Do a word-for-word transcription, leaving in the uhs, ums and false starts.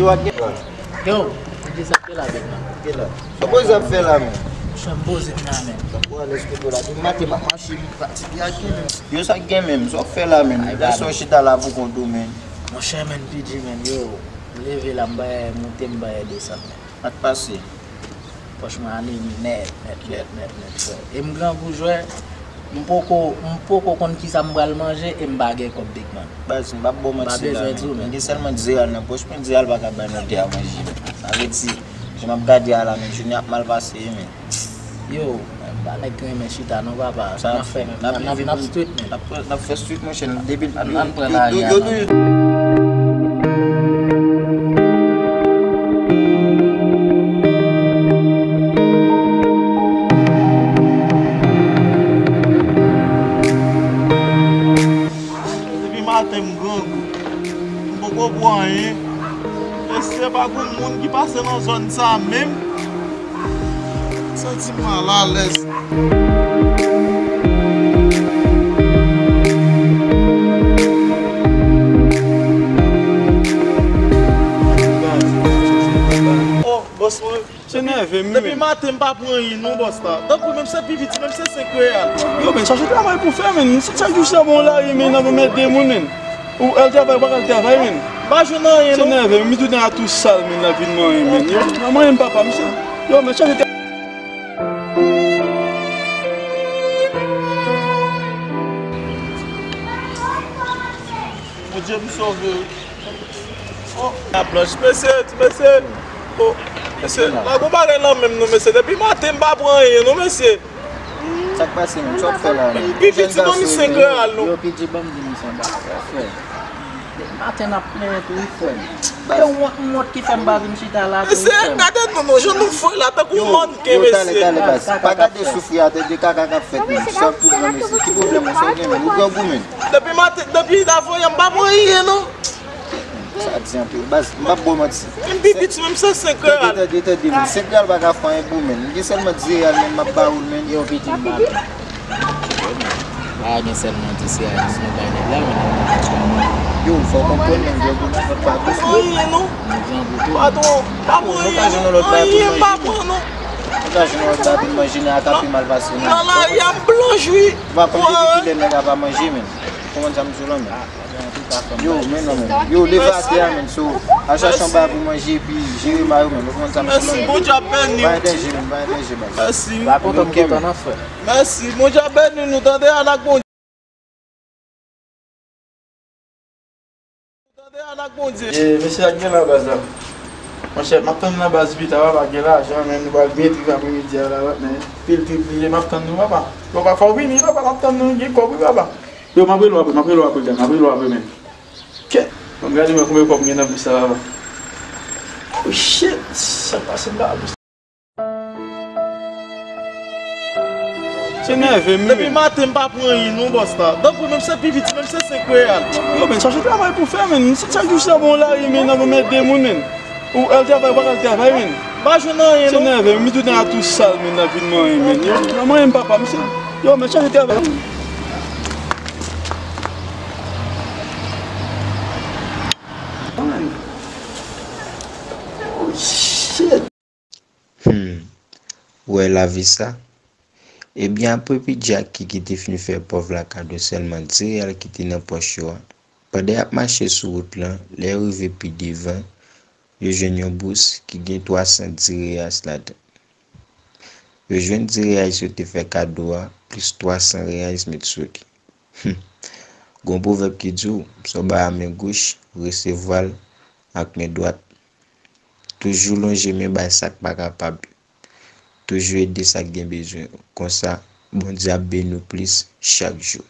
Yo, di sa k te la, bèk la. Sa poze ap fè la, men? Sa m poze m la, men. Sa pou alèz kote la. Depi maten m ap mache, m fatigi ak li, men. Yo, sa k gen menm? Sa w ap fè la, men? Lè sa w chita la pou kont ou, men. Monchè, men, P J, men, yo, m leve la, m bay, moute, m bay desann, men. Sa k pase? Pòch mwen anemi nèt, nèt, nèt, nèt, nèt, frè. E m grangou jwè, m poko, m poko konn kisa m pral manje e m pa gen kòb, big man. Baz, m p ap ba w manti la, men. M gen sèlman diz reyal nan pòch mwen, diz reyal pa ka bay nou de a manje, men. Sa vle di, jan m ap gade a la, men, jounen ap mal pase, men. Yo, men, pa nèg ki renmen chita, non, papa. Sa n ap fè, men. N ap, n ap, n ap street, men. N ap, n ap fè street, monchè, depi. Ann, ann pran lari a, non. Depi maten m grangou. M poko pran anyen. Mesye, pa gen moun ki pase nan zòn sa menm. Santi m mal alèz. Oh, bòs mwen. Se nève m, men. Depi maten m pa pran anyen non, bòs la. Tanpri, menm se pi piti, menm se senk reyal. Yo, men, chache travay pou fè, men. Si chak jou se bon lari, men, nan men de moun, men. Ou al travay, ou pa ka al travay, men. M pa jwenn anyen non. Se nève m, men tout tan a tou sal, men, nan vin manyen, men. Yo, nan manyen m, papa, misye. Yo, men, chache travay. Bondye m sove. Oh, la blanch, mesye, ti mesye. Oh, mesye, la gon bagay nan men m non, mesye. Depi maten m pa pran anyen non, mesye. Sa k pase, menm? Sa w ap fè la, menm? Pi piti ban m senk reyal non. Yo, P J, ban m di misye yon bagay, frè. Depi maten n ap plenyen tou, wi, frè m. Yo, wont, wont ki fè m pa vin chita la tou, wi, frè m. Mesye, gade nou, non, jan nou fre la, tankou mòn. Yo, talè, talè, baz. Pa gade soufri a, tande kaka k ap fèt, menm. Sa pwoblèm, mesye? Ki pwoblèm ou? Sa w gen, menm? Ou grangou, menm. Depi maten, depi avan yè, m pa pran anyen, non. Sa di anpil, baz. M p ap ba w manti. Menm pi piti, menm se senk reyal. Tande, tande, tande, menm. Senk reyal pa ka fè anyen pou ou, menm. M gen sèlman diz reyal, menm, m ap ba ou l, menm. Yo, piti, m pa gen. Pa gen sèlman diz reyal, si nou bay nèg la, men nèg la pa pran. Yo, fò w konprann, menm, grangou, menm, fò w pa dous, menm. Anyen, non. Nou grangou tou. Patwon, pa pran anyen, non. Anyen, m pa pran, non. Ou ka jwenn yon lòt bagay pou manje, men a ka pi mal pase, non. Nan lari a, m blanch, wi. Ou pa konn depi kilè nèg la pa manje, menm. Ou konprann sa m di w la, menm? Yo, men non, menm. Yo, leve atè a, menm. So, al chache yon bagay pou manje, epi jere may ou, menm. Ou konprann sa m di w la, menm? Mèsi, Bondye ap beni w. Pa gen danje, menm. Pa gen danje, baz. Mèsi. Pa kontan, m kontan nan frè. Mèsi, Bondye ap beni nou, tande, al ak Bondye. Tande, al ak Bondye. E, mesye, sa k gen la, baz la? Monchè, m ap tann nan baz pita, papa, gen lajan, men nou pral byen tripe apremidi a la, men pil trip li ye, m ap tann nou, papa. Papa, fò w vini, papa, m ap tann nou, gen kòb, wi, papa. Yo, m ap rele w apre, m ap rele w apre, gad, m ap rele w apre, men. Kèt, ban m gade wè konbyen kòb m gen nan bous la, papa. Oh, shit, sa k pase m pa bous. Se nève m, wi, men. Depi maten, m pa pran anyen, non, bòs la. Tanpri, menm se pi piti, menm se senk reyal. Yo, men, chache travay pou fè, men. Si chak jou se bon lari, men, nan men de moun, men. Ou al travay, ou pa ka al travay, men. M pa jwenn anyen, non. Se nève m, wi, tout tan a tou sal, men, nan vin manyen, men. Yo, nan manyen m, papa, misye. Yo, men, chache travay. Oh, shit. Hmm. Ou wè lavi sa? Ebyen, apre P J ak Kiki te fin fè pòv la kado sèlman diz reyal ki te nan pòch yo a, pandan y ap mache sou wout lan, lè yo rive pi devan, yo jwenn yon bous ki gen twa san diz reyal ladan. Yo jwenn diz reyal yo te fè kado a, plis twa san reyal met sou li. Hmm. Gon pwovèb ki di w, sa w bay a men goch, ou resevwa l ak men dwat. Toujou lonje men bay sa k pa kapab yo. Toujou ede sa k gen bezwen yo. Konsa, Bondye ap beni w plis chak jou.